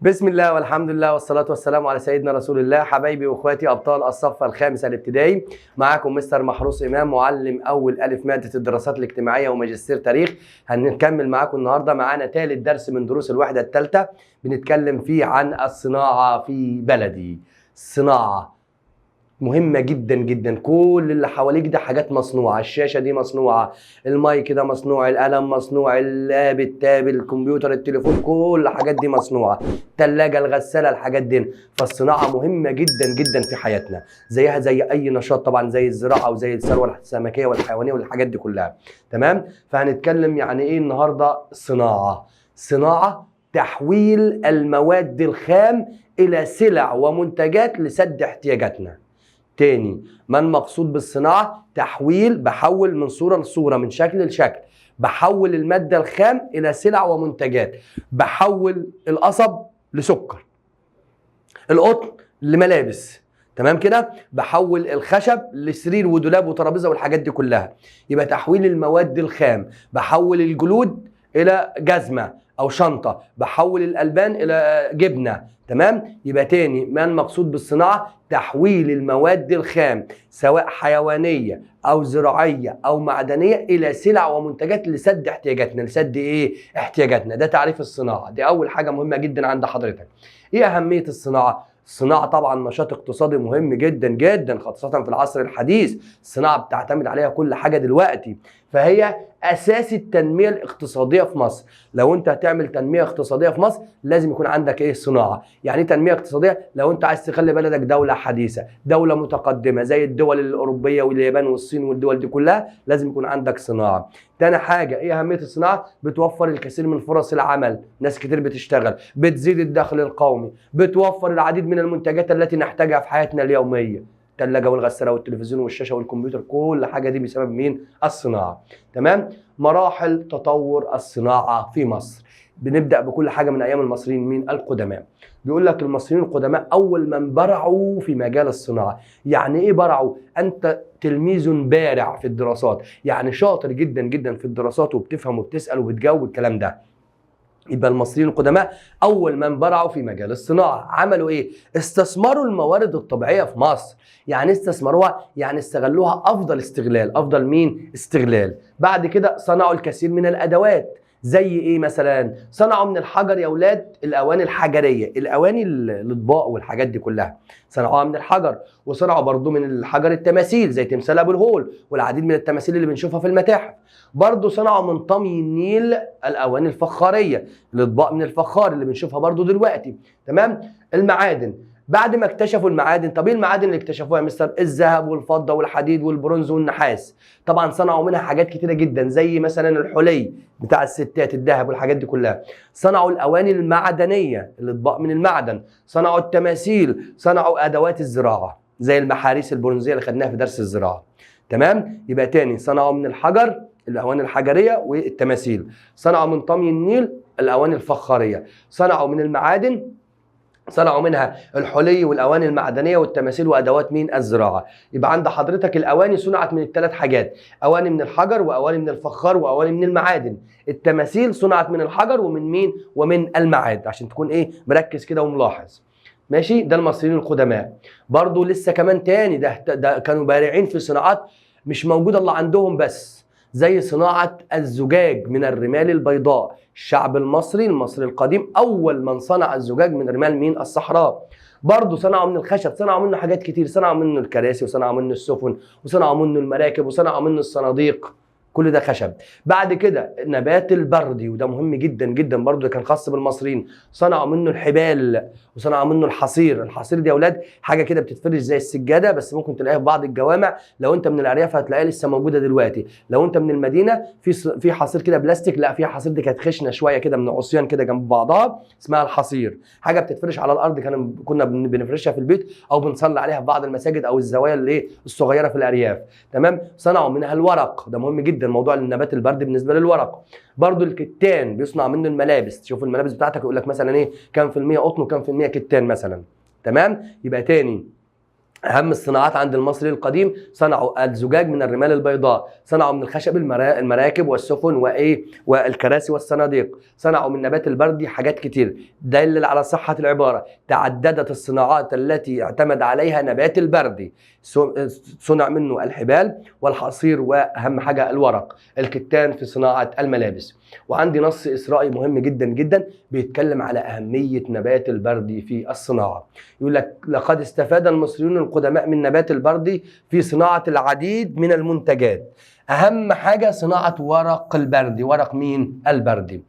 بسم الله والحمد لله والصلاة والسلام على سيدنا رسول الله. حبايبي واخواتي ابطال الصف الخامس الابتدائي، معاكم مستر محروس امام، معلم اول الف مادة الدراسات الاجتماعية وماجستير تاريخ. هنكمل معاكم النهارده، معانا ثالث درس من دروس الوحدة الثالثة، بنتكلم فيه عن الصناعة في بلدي. الصناعة مهمة جدا جدا، كل اللي حواليك ده حاجات مصنوعة، الشاشة دي مصنوعة، المايك ده مصنوع، القلم مصنوع، ال lap، ال tab، الكمبيوتر، التليفون، كل الحاجات دي مصنوعة، التلاجة، الغسالة، الحاجات دي. فالصناعة مهمة جدا جدا في حياتنا، زيها زي أي نشاط طبعا، زي الزراعة وزي الثروة السمكية والحيوانية والحاجات دي كلها. تمام؟ فهنتكلم يعني إيه النهاردة صناعة. صناعة تحويل المواد الخام إلى سلع ومنتجات لسد احتياجاتنا. تاني، ما المقصود بالصناعة؟ تحويل، بحول من صورة لصورة، من شكل لشكل، بحول المادة الخام إلى سلع ومنتجات، بحول القصب لسكر، القطن لملابس، تمام كده، بحول الخشب لسرير ودولاب وترابيزة والحاجات دي كلها. يبقى تحويل المواد الخام، بحول الجلود إلى جزمة أو شنطة، بحول الألبان إلى جبنة. تمام؟ يبقى تاني، ما المقصود بالصناعة؟ تحويل المواد الخام سواء حيوانية أو زراعية أو معدنية إلى سلع ومنتجات لسد احتياجاتنا. لسد إيه؟ احتياجاتنا. ده تعريف الصناعة. دي أول حاجة مهمة جدا عند حضرتك. إيه أهمية الصناعة؟ الصناعة طبعا نشاط اقتصادي مهم جدا جدا، خاصة في العصر الحديث. الصناعة بتعتمد عليها كل حاجة دلوقتي، فهي أساس التنمية الاقتصادية في مصر. لو أنت هتعمل تنمية اقتصادية في مصر لازم يكون عندك إيه؟ صناعة. يعني إيه تنمية اقتصادية؟ لو أنت عايز تخلي بلدك دولة حديثة، دولة متقدمة زي الدول الأوروبية واليابان والصين والدول دي كلها، لازم يكون عندك صناعة. تاني حاجة، إيه أهمية الصناعة؟ بتوفر الكثير من فرص العمل، ناس كتير بتشتغل، بتزيد الدخل القومي، بتوفر العديد من المنتجات التي نحتاجها في حياتنا اليومية، الثلاجة والغسالة والتلفزيون والشاشة والكمبيوتر، كل حاجة دي بسبب مين؟ الصناعة. تمام؟ مراحل تطور الصناعة في مصر. بنبدأ بكل حاجة من أيام المصريين مين؟ القدماء. بيقول لك المصريين القدماء أول من برعوا في مجال الصناعة. يعني إيه برعوا؟ أنت تلميذ بارع في الدراسات، يعني شاطر جدا جدا في الدراسات وبتفهم وبتسأل وبتجاوب الكلام ده. يبقى المصريين القدماء أول من برعوا في مجال الصناعة. عملوا إيه؟ استثمروا الموارد الطبيعية في مصر. يعني استثمروها، يعني استغلوها أفضل استغلال. أفضل مين؟ استغلال. بعد كده صنعوا الكثير من الأدوات. زي إيه مثلا؟ صنعوا من الحجر يا أولاد الأواني الحجرية، الأواني الأطباق والحاجات دي كلها صنعوها من الحجر. وصنعوا برضو من الحجر التماثيل زي تمثال أبو الهول والعديد من التماثيل اللي بنشوفها في المتاحف. برضو صنعوا من طمي النيل الأواني الفخارية، الأطباق من الفخار اللي بنشوفها برضو دلوقتي. تمام؟ المعادن، بعد ما اكتشفوا المعادن، طب ايه المعادن اللي اكتشفوها يا مستر؟ الذهب والفضة والحديد والبرونز والنحاس. طبعا صنعوا منها حاجات كتيرة جدا، زي مثلا الحلي بتاع الستات، الذهب والحاجات دي كلها. صنعوا الاواني المعدنية، الاطباق من المعدن، صنعوا التماثيل، صنعوا ادوات الزراعة زي المحاريس البرونزيه اللي خدناها في درس الزراعة. تمام؟ يبقى تاني، صنعوا من الحجر الاواني الحجريه والتماثيل، صنعوا من طمي النيل الاواني الفخاريه، صنعوا من المعادن، صنعوا منها الحلي والاواني المعدنية والتماثيل وادوات مين؟ الزراعة. يبقى عند حضرتك الاواني صنعت من الثلاث حاجات، اواني من الحجر واواني من الفخار واواني من المعادن. التماثيل صنعت من الحجر ومن مين؟ ومن المعادن، عشان تكون ايه؟ مركز كده وملاحظ. ماشي؟ ده المصريين القدماء. برضو لسه كمان تاني، ده كانوا بارعين في صناعات مش موجودة الا عندهم بس، زي صناعة الزجاج من الرمال البيضاء. الشعب المصري، المصري القديم، أول من صنع الزجاج من رمال مين؟ الصحراء. برضه صنعوا من الخشب، صنعوا منه حاجات كتير، صنعوا منه الكراسي وصنعوا منه السفن وصنعوا منه المراكب وصنعوا منه الصناديق، كل ده خشب. بعد كده نبات البردي، وده مهم جدا جدا برضه، كان خاص بالمصريين، صنعوا منه الحبال وصنعوا منه الحصير. الحصير دي يا اولاد حاجة كده بتتفرش زي السجادة، بس ممكن تلاقيها في بعض الجوامع. لو انت من الارياف هتلاقيها لسه موجودة دلوقتي. لو انت من المدينة في حصير كده بلاستيك، لا في حصير دي كانت خشنه شوية كده من عصيان كده جنب بعضها، اسمها الحصير. حاجة بتتفرش على الارض، كنا بنفرشها في البيت او بنصلي عليها في بعض المساجد او الزوايا اللي الصغيرة في الارياف. تمام؟ صنعوا منها الورق، ده مهم جدا موضوع النبات البرد بالنسبة للورق. برضو الكتان بيصنع منه الملابس، تشوف الملابس بتاعتك يقول لك مثلا ايه، كام في المية قطن وكام في المية كتان مثلا. تمام؟ يبقى تاني اهم الصناعات عند المصري القديم، صنعوا الزجاج من الرمال البيضاء، صنعوا من الخشب المراكب والسفن وايه والكراسي والصناديق، صنعوا من نبات البردي حاجات كتير. دلل على صحة العبارة: تعددت الصناعات التي اعتمد عليها نبات البردي، صنع منه الحبال والحصير واهم حاجة الورق الكتان في صناعة الملابس. وعندي نص إسرائي مهم جدا جدا بيتكلم على أهمية نبات البردي في الصناعة. يقول لك لقد استفاد المصريون القدماء من نبات البردي في صناعة العديد من المنتجات. أهم حاجة صناعة ورق البردي. ورق مين؟ البردي.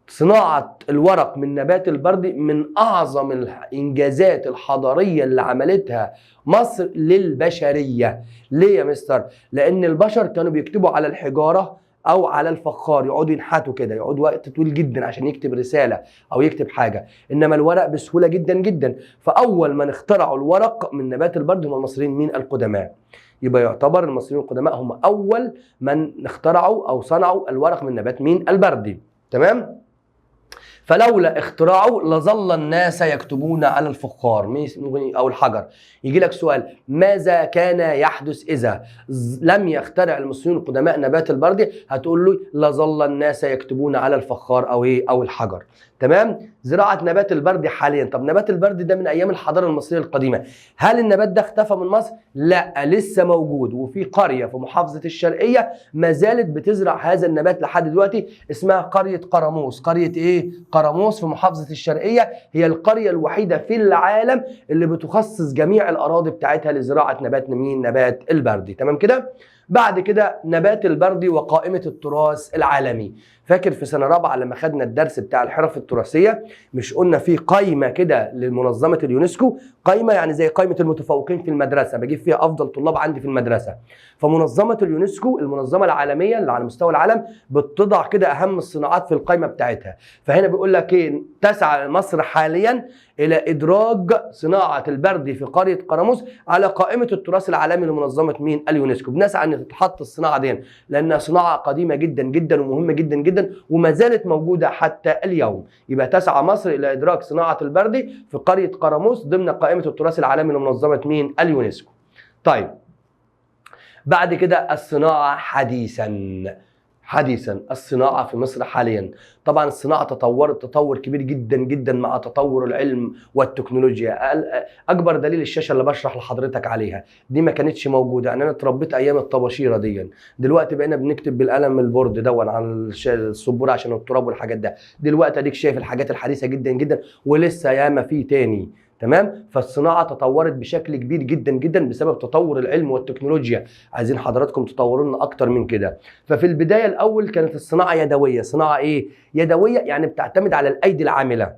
صناعة الورق من نبات البردي من أعظم الإنجازات الحضارية اللي عملتها مصر للبشرية. ليه يا مستر؟ لأن البشر كانوا بيكتبوا على الحجارة أو على الفخار، يقعدوا ينحتوا كده، يقعدوا وقت طويل جدا عشان يكتب رسالة أو يكتب حاجة، إنما الورق بسهولة جدا جدا. فأول من اخترعوا الورق من نبات البرد هم المصريين مين؟ القدماء. يبقى يعتبر المصريين القدماء هم أول من اخترعوا أو صنعوا الورق من نبات مين؟ البردي. تمام؟ فلولا اختراعه لظل الناس يكتبون على الفخار او الحجر. يجي لك سؤال: ماذا كان يحدث اذا لم يخترع المصريون القدماء نبات البردي؟ هتقول له لظل الناس يكتبون على الفخار او ايه او الحجر. تمام؟ زراعة نبات البردي حاليا. طب نبات البردي ده من ايام الحضارة المصرية القديمة، هل النبات ده اختفى من مصر؟ لا، لسه موجود، وفي قرية في محافظة الشرقية ما زالت بتزرع هذا النبات لحد دلوقتي، اسمها قرية قرموس. قرية ايه؟ قرموس في محافظة الشرقية، هي القرية الوحيدة في العالم اللي بتخصص جميع الأراضي بتاعتها لزراعة نبات مين؟ نبات البردي. تمام كده؟ بعد كده نبات البردي وقائمة التراث العالمي. فاكر في سنة رابعة لما خدنا الدرس بتاع الحرف التراثية، مش قلنا في قائمة كده لمنظمة اليونسكو؟ قائمة يعني زي قائمة المتفوقين في المدرسة، بجيب فيها أفضل طلاب عندي في المدرسة. فمنظمة اليونسكو المنظمة العالمية اللي على مستوى العالم بتضع كده أهم الصناعات في القائمة بتاعتها. فهنا بيقول لك إيه؟ تسعى مصر حاليا إلى إدراج صناعة البردي في قرية قرموس على قائمة التراث العالمي لمنظمة مين؟ اليونسكو. بنسعى أن تتحط الصناعة دي لأنها صناعة قديمة جدا جدا ومهمة جدا جدا وما زالت موجودة حتى اليوم. يبقى تسعى مصر إلى إدراج صناعة البردي في قرية قرموس ضمن قائمة التراث العالمي لمنظمة مين؟ اليونسكو. طيب بعد كده الصناعة حديثا. حديثا الصناعة في مصر حاليا. طبعا الصناعة تطورت تطور كبير جدا جدا مع تطور العلم والتكنولوجيا. أكبر دليل الشاشة اللي بشرح لحضرتك عليها دي ما كانتش موجودة، يعني أنا اتربيت أيام الطباشيرة دي، دلوقتي بقينا بنكتب بالقلم ال board دون على السبورة عشان التراب والحاجات ده. دلوقتي أديك شايف الحاجات الحديثة جدا جدا ولسه ياما في تاني. تمام؟ فالصناعة تطورت بشكل كبير جدا جدا بسبب تطور العلم والتكنولوجيا. عايزين حضراتكم تطوروا لنا اكتر من كده. ففي البداية الاول كانت الصناعة يدوية. صناعة ايه؟ يدوية يعني بتعتمد على الايدي العاملة.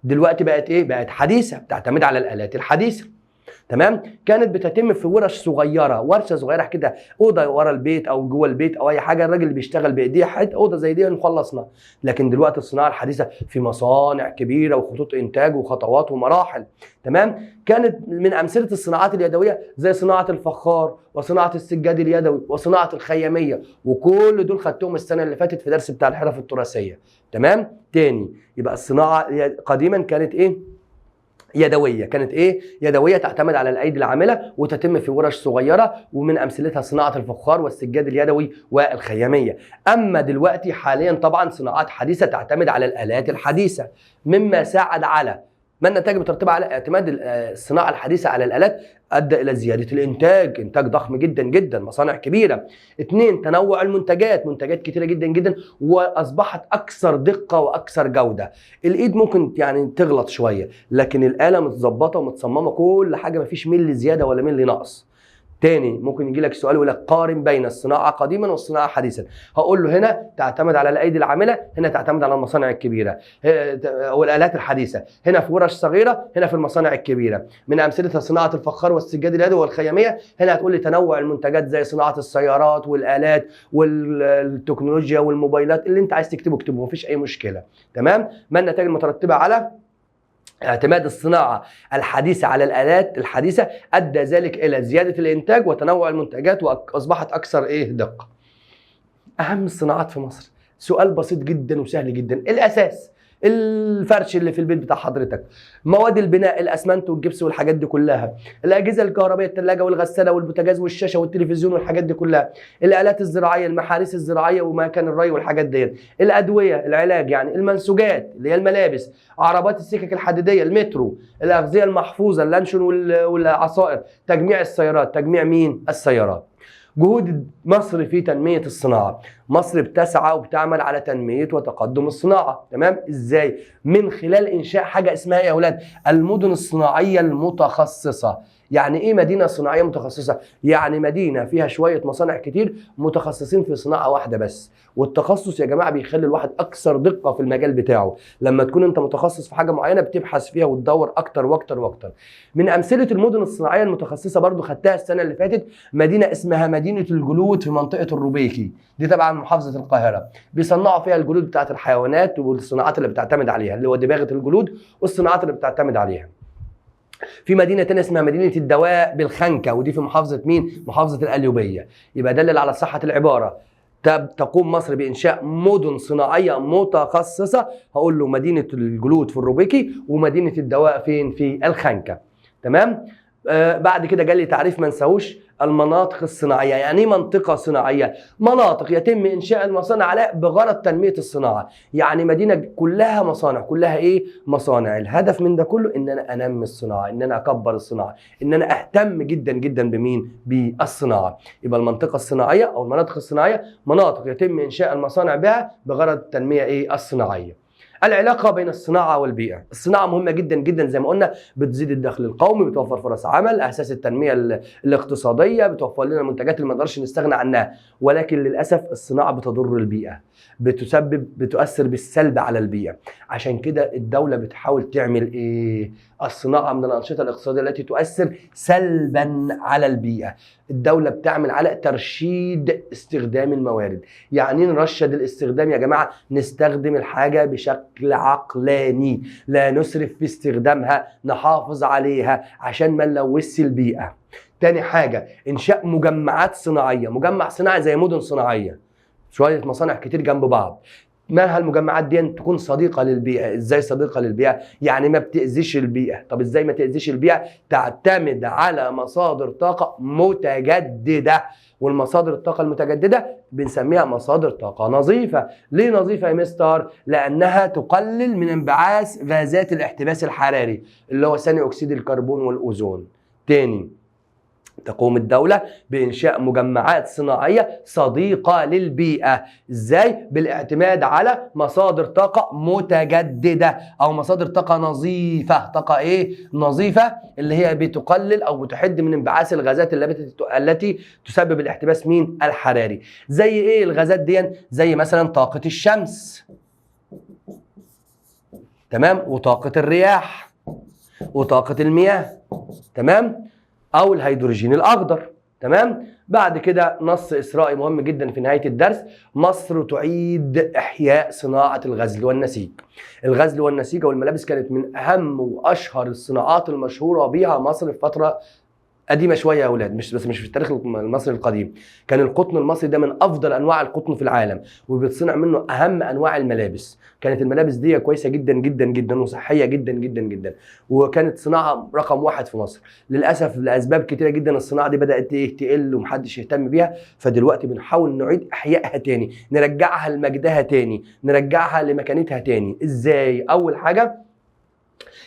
دلوقتي بقت ايه؟ بقت حديثة، بتعتمد على الالات الحديثة. تمام؟ كانت بتتم في ورش صغيرة، ورشه صغيرة كده، اوضة ورا البيت او جوه البيت او اي حاجة، الراجل اللي بيشتغل بايديه حتة اوضة زي دي وخلصنا. لكن دلوقتي الصناعة الحديثة في مصانع كبيرة وخطوط انتاج وخطوات ومراحل. تمام؟ كانت من امثلة الصناعات اليدوية زي صناعة الفخار وصناعة السجاد اليدوي وصناعة الخياميه، وكل دول خدتهم السنة اللي فاتت في درس بتاع الحرف التراثية. تمام؟ تاني يبقى الصناعة قديما كانت ايه؟ يدوية. كانت ايه؟ يدوية، تعتمد على الايدي العاملة وتتم في ورش صغيرة، ومن امثلتها صناعة الفخار والسجاد اليدوي والخياميه. اما دلوقتي حاليا طبعا صناعات حديثه تعتمد على الالات الحديثة، مما ساعد على ما النتائج المترتبة على اعتماد الصناعة الحديثة على الالات ادى الى زيادة الانتاج، انتاج ضخم جدا جدا، مصانع كبيرة. 2، تنوع المنتجات، منتجات كتيرة جدا جدا واصبحت اكثر دقه واكثر جوده. الايد ممكن يعني تغلط شوية، لكن الاله متظبطه ومتصممه كل حاجة، مفيش ملي زيادة ولا ملي نقص. تاني ممكن يجي لك سؤال يقول لك قارن بين الصناعة قديما والصناعة حديثا. هقول له هنا تعتمد على الايدي العاملة، هنا تعتمد على المصانع الكبيرة والالات الحديثة، هنا في ورش صغيرة، هنا في المصانع الكبيرة. من امثلتها صناعة الفخار والسجاد اليدوي والخياميه. هنا هتقول لي تنوع المنتجات زي صناعة السيارات والالات والتكنولوجيا والموبايلات، اللي انت عايز تكتبه اكتبه، مفيش اي مشكلة. تمام؟ ما النتائج المترتبة على اعتماد الصناعة الحديثة على الآلات الحديثة؟ أدى ذلك إلى زيادة الإنتاج وتنوع المنتجات وأصبحت أكثر إيه؟ دقة. أهم الصناعات في مصر، سؤال بسيط جدا وسهل جدا. الأساس الفرش اللي في البيت بتاع حضرتك، مواد البناء، الاسمنت والجبس والحاجات دي كلها، الاجهزة الكهربائية، الثلاجة والغساله والبوتاجاز والشاشه والتلفزيون والحاجات دي كلها، الالات الزراعية، المحاريث الزراعية ومكان الري والحاجات دي، الادوية، العلاج يعني، المنسوجات اللي هي الملابس، عربات السكك الحديدية، المترو، الاغذية المحفوظة، اللانشون والعصائر، تجميع السيارات. تجميع مين؟ السيارات. جهود مصر في تنمية الصناعة. مصر بتسعى وبتعمل على تنمية وتقدم الصناعة. تمام؟ ازاي؟ من خلال انشاء حاجة اسمها ايه يا اولاد؟ المدن الصناعية المتخصصة. يعني ايه مدينة صناعية متخصصة؟ يعني مدينة فيها شوية مصانع كتير متخصصين في صناعة واحدة بس. والتخصص يا جماعة بيخلي الواحد اكثر دقة في المجال بتاعه. لما تكون انت متخصص في حاجة معينة بتبحث فيها وتدور اكتر واكتر واكتر. من امثلة المدن الصناعية المتخصصة برضو خدتها السنة اللي فاتت مدينة اسمها مدينة الجلود في منطقة الروبيكي، دي تبع محافظة القاهرة. بيصنعوا فيها الجلود بتاعت الحيوانات والصناعات اللي بتعتمد عليها، اللي هو دباغة الجلود والصناعات اللي بتعتمد عليها. في مدينة تانية اسمها مدينة الدواء بالخنكة، ودي في محافظة مين؟ محافظة القليوبية. يبقى دلل على صحة العبارة. تقوم مصر بإنشاء مدن صناعية متخصصة، هقول له مدينة الجلود في الروبيكي ومدينة الدواء فين؟ في الخنكة. تمام؟ بعد كده جالي تعريف ما نساهوش، المناطق الصناعية. يعني ايه منطقة صناعية؟ مناطق يتم إنشاء المصانع عليها بغرض تنمية الصناعة. يعني مدينة كلها مصانع، كلها إيه؟ مصانع. الهدف من ده كله إن أنا أنمي الصناعة، إن أنا أكبر الصناعة، إن أنا أهتم جدا جدا بمين؟ بالصناعة. يبقى المنطقة الصناعية أو المناطق الصناعية مناطق يتم إنشاء المصانع بها بغرض التنمية إيه؟ الصناعية. العلاقة بين الصناعة والبيئة. الصناعة مهمة جدا جدا زي ما قلنا، بتزيد الدخل القومي، بتوفر فرص عمل، أساس التنمية الاقتصادية، بتوفر لنا المنتجات اللي ما نقدرش نستغنى عنها. ولكن للأسف الصناعة بتضر البيئة، بتؤثر بالسلب على البيئة. عشان كده الدولة بتحاول تعمل إيه؟ الصناعة من الأنشطة الاقتصادية التي تؤثر سلبا على البيئة. الدولة بتعمل على ترشيد استخدام الموارد. يعني نرشد الاستخدام يا جماعة، نستخدم الحاجة بشكل عقلاني، لا نسرف في استخدامها، نحافظ عليها عشان ما نلوثش البيئة. تاني حاجة إنشاء مجمعات صناعية. مجمع صناعي زي مدن صناعية، شوية مصانع كتير جنب بعض. مالها المجمعات دي؟ تكون صديقة للبيئة. ازاي صديقة للبيئة؟ يعني ما بتأذيش البيئة. طب ازاي ما تأذيش البيئة؟ تعتمد على مصادر طاقة متجددة، والمصادر الطاقة المتجددة بنسميها مصادر طاقة نظيفة. ليه نظيفة يا مستر؟ لأنها تقلل من انبعاث غازات الاحتباس الحراري اللي هو ثاني أكسيد الكربون والأوزون. تاني، تقوم الدولة بإنشاء مجمعات صناعية صديقة للبيئة. إزاي؟ بالاعتماد على مصادر طاقة متجددة أو مصادر طاقة نظيفة. طاقة إيه؟ نظيفة، اللي هي بتقلل أو بتحد من انبعاث الغازات التي تسبب الاحتباس مين؟ الحراري. زي إيه الغازات دي؟ زي مثلا طاقة الشمس، تمام، وطاقة الرياح، وطاقة المياه، تمام، او الهيدروجين الاخضر. تمام. بعد كده نص اسرائي مهم جدا في نهاية الدرس، مصر تعيد احياء صناعة الغزل والنسيج. الغزل والنسيج والملابس كانت من اهم واشهر الصناعات المشهورة بيها مصر في فترة قديمة شوية يا اولاد، مش في التاريخ المصري القديم. كان القطن المصري ده من افضل انواع القطن في العالم، وبيتصنع منه اهم انواع الملابس. كانت الملابس دي كويسة جدا جدا جدا وصحية جدا جدا جدا، وكانت صناعة رقم واحد في مصر. للاسف لاسباب كتيرة جدا الصناعة دي بدات ايه؟ تقل ومحدش يهتم بيها. فدلوقتي بنحاول نعيد احيائها تاني، نرجعها لمجدها تاني، نرجعها لمكانتها تاني. ازاي؟ اول حاجة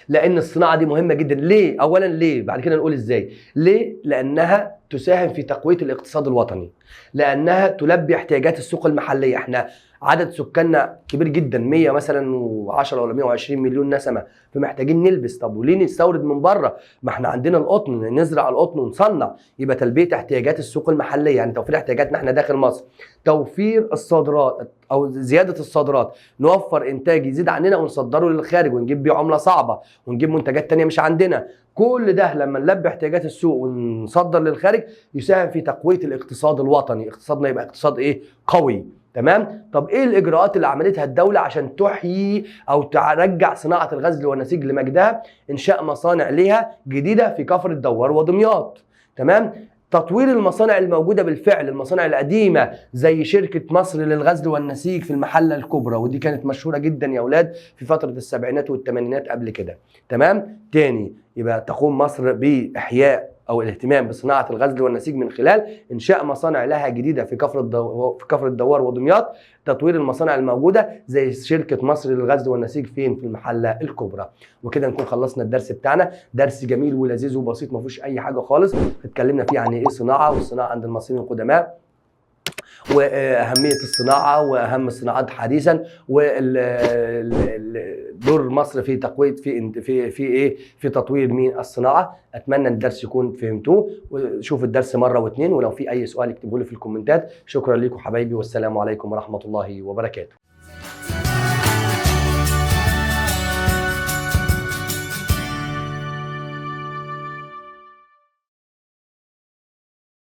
لان الصناعة دي مهمة جدا. ليه؟ اولا ليه؟ بعد كده نقول ازاي. ليه؟ لانها تساهم في تقوية الاقتصاد الوطني، لانها تلبي احتياجات السوق المحلية. احنا عدد سكاننا كبير جدا، 100 مثلا و10 ولا 120 مليون نسمه، فمحتاجين نلبس. طب وليه نستورد من بره؟ ما احنا عندنا القطن، نزرع القطن ونصنع. يبقى تلبية احتياجات السوق المحلية، يعني توفير احتياجاتنا احنا داخل مصر، توفير الصادرات او زيادة الصادرات، نوفر انتاج يزيد عننا ونصدره للخارج ونجيب بيه عمله صعبة ونجيب منتجات تانية مش عندنا. كل ده لما نلبي احتياجات السوق ونصدر للخارج يساهم في تقوية الاقتصاد الوطني، اقتصادنا يبقى اقتصاد ايه؟ قوي. تمام؟ طب ايه الاجراءات اللي عملتها الدولة عشان تحيي او ترجع صناعة الغزل والنسيج لمجدها؟ انشاء مصانع ليها جديدة في كفر الدوار ودمياط. تمام؟ تطوير المصانع الموجودة بالفعل، المصانع القديمة زي شركة مصر للغزل والنسيج في المحلة الكبرى، ودي كانت مشهورة جدا يا اولاد في فترة السبعينات والثمانينات قبل كده. تمام؟ تاني يبقى تقوم مصر باحياء او الاهتمام بصناعة الغزل والنسيج من خلال انشاء مصانع لها جديدة في كفر الدوار ودمياط، تطوير المصانع الموجودة زي شركة مصر للغزل والنسيج فين؟ في المحلة الكبرى. وكده نكون خلصنا الدرس بتاعنا، درس جميل ولذيذ وبسيط ما فيهوش اي حاجة خالص. اتكلمنا فيه عن ايه صناعة، والصناعة عند المصريين القدماء، واهمية الصناعة واهم الصناعات حديثا، ودور مصر في تقوية في في في ايه في تطوير مين؟ الصناعة. اتمنى الدرس يكون فهمتوه، وشوفوا الدرس مرة واثنين، ولو في اي سؤال اكتبوا لي في الكومنتات. شكرا لكم حبايبي، والسلام عليكم ورحمة الله وبركاته.